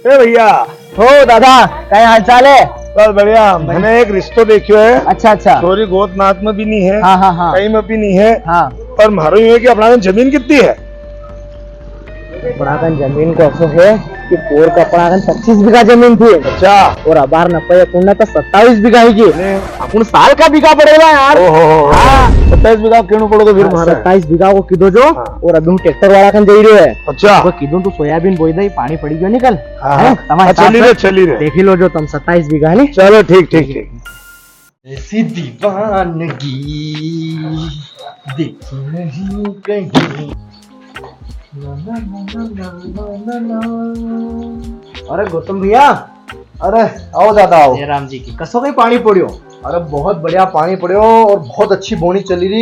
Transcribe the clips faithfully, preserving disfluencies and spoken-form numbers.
ए भैया। हो दादा, कई हाल चाल है? बस बढ़िया। बढ़िया। मैंने एक रिश्तो देखियो है। अच्छा, अच्छा। छोरी गोत नात में भी नहीं है। हाँ, हाँ, हाँ। कहीं में भी नहीं है। हाँ। पर म्हारो यूं है कि अपना कन जमीन कितनी है? अपना कन जमीन को असो है कि पोर का अपना कन पच्चीस बीघा जमीन थी। अच्छा। और अबार नपया कुण ने तो सत्ताईस बीघा ही की। अरे, अपन साल का बीघा पड़ेगा यार। ओहो हो हो। हाँ। सत्ताईस बीघा केणो पड़ेगा फिर हाँ, म्हारे। सत्ताईस बीघा को कीधो जो, हाँ। और अभी हूँ ट्रैक्टर वाला कन जाई रह्यो है। अच्छा। वो कीधो तू सोयाबीन बोई दे, पाणी पड़ी गयो नी कल। हाँ, हैं? हाँ। तमारे हाँ, चली रे, चली रे। देखी लो जो तम सत्ताईस बीघा नी। चलो, ठीक, ठीक, ठीक। ऐसी दीवानगी देखी नहीं कहीं। अरे गौतम भैया। अरे आओ दादा, आओ। जय राम जी की। कसो कई पाणी पड़्यो? अरे बहुत बढ़िया पाणी पड़्यो और बहुत अच्छी बोनी चली री।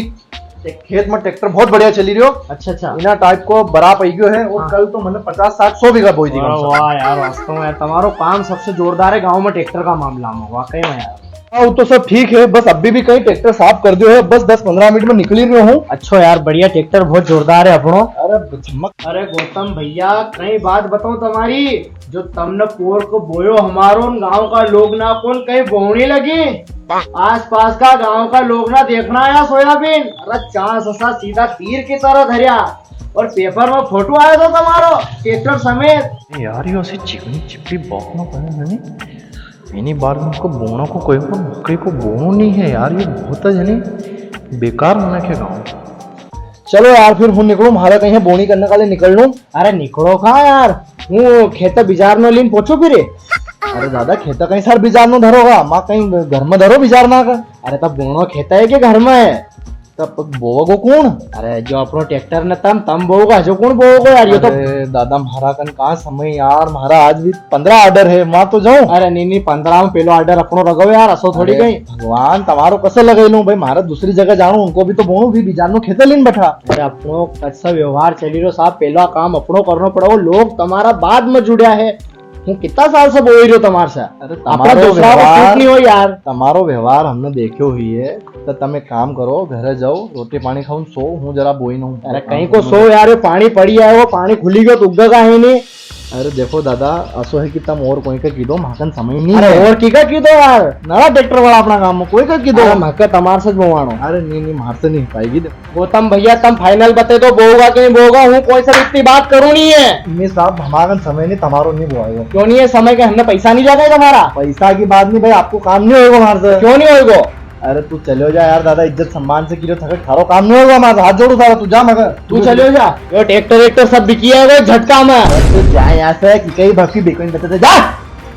एक खेत में ट्रैक्टर बहुत बढ़िया चली रह्यो। अच्छा, अच्छा। इना टाइप को बराप आई गयो है और हाँ। कल तो मैंने पचास, साठ, सौ बीघा बोई दी वाह, कम से कम। वाह यार, वास्तव में यार, तमारो काम सबसे जोरदार है गांव में ट्रैक्टर का मामला में, वाकई में यार। हाँ, वो तो सब ठीक है, बस अभी भी कई ट्रैक्टर साफ कर दियो है, बस दस पन्द्रह मिनट में निकली रह्यो हूँ। अच्छो यार, बढ़िया, ट्रैक्टर बहुत जोरदार है अपनो। अरे चमक। अरे गौतम भैया, कई बात बताऊं तमारी, जो तमने पोर को बोयो हमारो, उन गांव का लोग ना कोन कई बोवणी लगी। आसपास का गांव का लोग ना देखना आया सोयाबीन, अरे चांस असा सीधा तीर की तरह धरया और पेपर में फोटो आयो तो तमारो ट्रैक्टर समेत। यार, यो ऐसी चिकनी चिपड़ी बात ना करे है नी। इनी बार में को बोणो को कोई को मकई को बोणो नी है यार, ये बहुत है नी बेकार होना के गांव। चलो यार, फिर हूँ निकलूं, म्हारे कई बोणी करने का लिए निकलनू। अरे निकलो कहाँ यार, हूँ खेत बिजारनो लीन पोंचो फिर। अरे दादा, खेत कई सार बिजारनो धरोगा, माँ कई घर में धरो बिजारना का। अरे तब बोणो खेत है के घर में है? तब बोवगो कुण? अरे जो अपनो ट्रैक्टर ने तम, तम बोवगा, जो कुण बोवगो यार, यो तो। अरे दादा, म्हारा कन कहाँ समय यार, म्हारा आज भी पन्द्रह order है, वां तो जाऊं। अरे नी नी, पन्द्रह में पेलो order अपनो रगो यार, असो थोड़ी अरे कई। भगवान, तमारो कसे लगई लूं भाई, म्हारा दूसरी जगह जाणू, उनको भी तो बोणू, भी बिजारनो खेत लीन बैठा। अरे अपनो कसा व्यवहार चली रह्यो साहब, पेला काम अपनो करनो पड़ेगो, लोग तमारा बाद में जुड़्या है। हूँ कितना साल से बोल रह्यो तमार से। अरे अपना तमारो दूसरा को व्यवहार, सूट नी हो यार। तमारो व्यवहार हमने देख्यो हुई है, तो तम एक काम करो, घरे जाओ, रोटी पाणी खाओ, सो, हूँ जरा बोई नू। अरे कई को सो यार, यो पाणी पड़ी आयो, पाणी खुली गयो तो उगेगा ही नी। अरे देखो दादा, असो है कि तम और कोई का कीदो, म्हाकन समय नी अरे है। और की का कीदो यार? नरा ट्रैक्टर वाला अपना गांव में, कोई का कीदो। अरे म्हाके तमार से ज बोवाणो। अरे नी नी, म्हार से नी हो पाएगी। गौतम भैया, तम final बता दो, बोगा कि नी बोगा? हूँ कोई से इतनी बात करूँ नी है। नी साहब, हमारा समय नी, तमारो नी बोएगो। क्यों नी है समय के? हमने पैसा नी जाता है तमारा। पैसा की बात नी भाई, आपको काम नी होएगो हमारे से। क्यों नी होएगो? अरे तू चलो जा यार दादा, इज्जत सम्मान से किरो थके, थारो काम नी होएगो हमारे से। हाथ जोड़ू थारा, तू जा मगर। तू चलो जा, यो ट्रैक्टर वेक्टर सब बिकी आएगो झटका में। अरे तू जा यहाँ से, कि कई भक्की बिको नी बता दे, जा।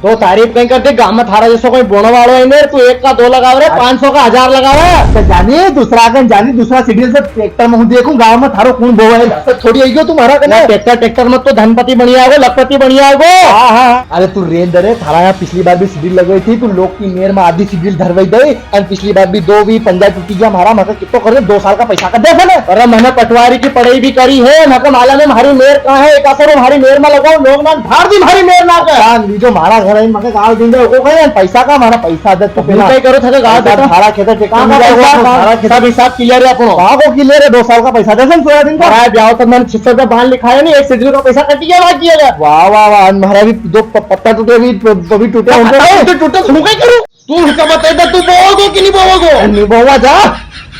तो तारीफ कई कर दे, गांव में थारा जैसो कोई बोने वालो है नी, तू एक का दो लगावे रे, अच्छा। पाँच सौ का हजार लगावे। अच्छा, जानी दूसरा कन, जानी दूसरा schedule से ट्रैक्टर में हूँ देखूं, गांव में थारो कुण बोवे है, तो थोड़ी आई गयो तुम्हारा कने। ट्रैक्टर, ट्रैक्टर में तो धनपति बनी आएगो, लखपति बनी आएगो। हाँ, हाँ। अरे तू रेन दे रे, थारा यहाँ पिछली बार भी schedule लगवाई थी, तू लोग की मेर में आधी schedule धरवाई दे, और पिछली बार भी दो भी पंजा टूटी गया हमारा, मगर कितो कर दे, दो साल का पैसा का दे दे। अरे मैंने पटवारी की पढ़ाई भी करी है, मगर माला में हमारी मेर कहाँ है, एक असर हमारी मेर में लगाओ, लोग ना फाड़ दी हमारी मेर ना के। जान लीजो, म्हारा घर आई, मके गाल दिन दे, ओको कहे, पैसा का, म्हारा पैसा दे, तो बिल बिना पे करो, थके गाल पैसा देता। भाड़ा खेते, ट्रैक्टर कहाँ में का जाओ, पैसा? भाड़ा खेते। सब हिसाब clear है अपनो। कहाँ को clear है? दो साल का पैसा दे, सन सोयाबीन का। अरे, ब्याह तक मैंने छह सौ रुपया बांध लिखा है नी, एक schedule का पैसा कट गया, बाकी है। वाह, वाह, वाह, म्हारा भी दो प-, पत्ता टूटे भी, प-, भी टूटे क्या होंगे। पत्ता टूटे, टूटे, सुनो कई करूँ? तू उनका बता दे, तू बोवगो कि नी बोवगो? नी बोवा जा।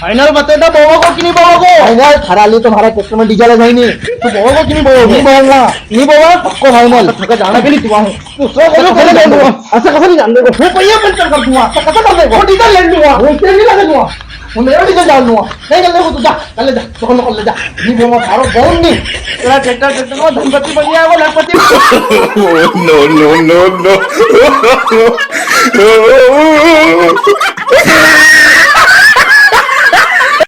Final बता दे, बोवगो कि नी बोवगो? Final खरा ले, तुम्हारा ट्रैक्टर में डीजल है नी। तू बोवगो कि नी बोवगो? नी बोवगा। नी बोवा? पक्को final। तो थका जाना भी नी तू आ। तू सो बोलो, पहले जान दूंगा। ऐसा कैसे नी जान देगो? वो पहिया पंचर कर दूंगा। तो कैसे कर देगो? वो डीजल ले लूंगा। वो तेल नी लगा दूंगा। वो मेरा डीजल डाल दूंगा। नहीं कर देगो तू, जा। कर ले जा। तो कर ले जा। नी बोवा, थारो बोन नी। तेरा ट्रैक्टर, ट्रैक्टर में धनपति बन गया, वो लखपति। No, no, no, no।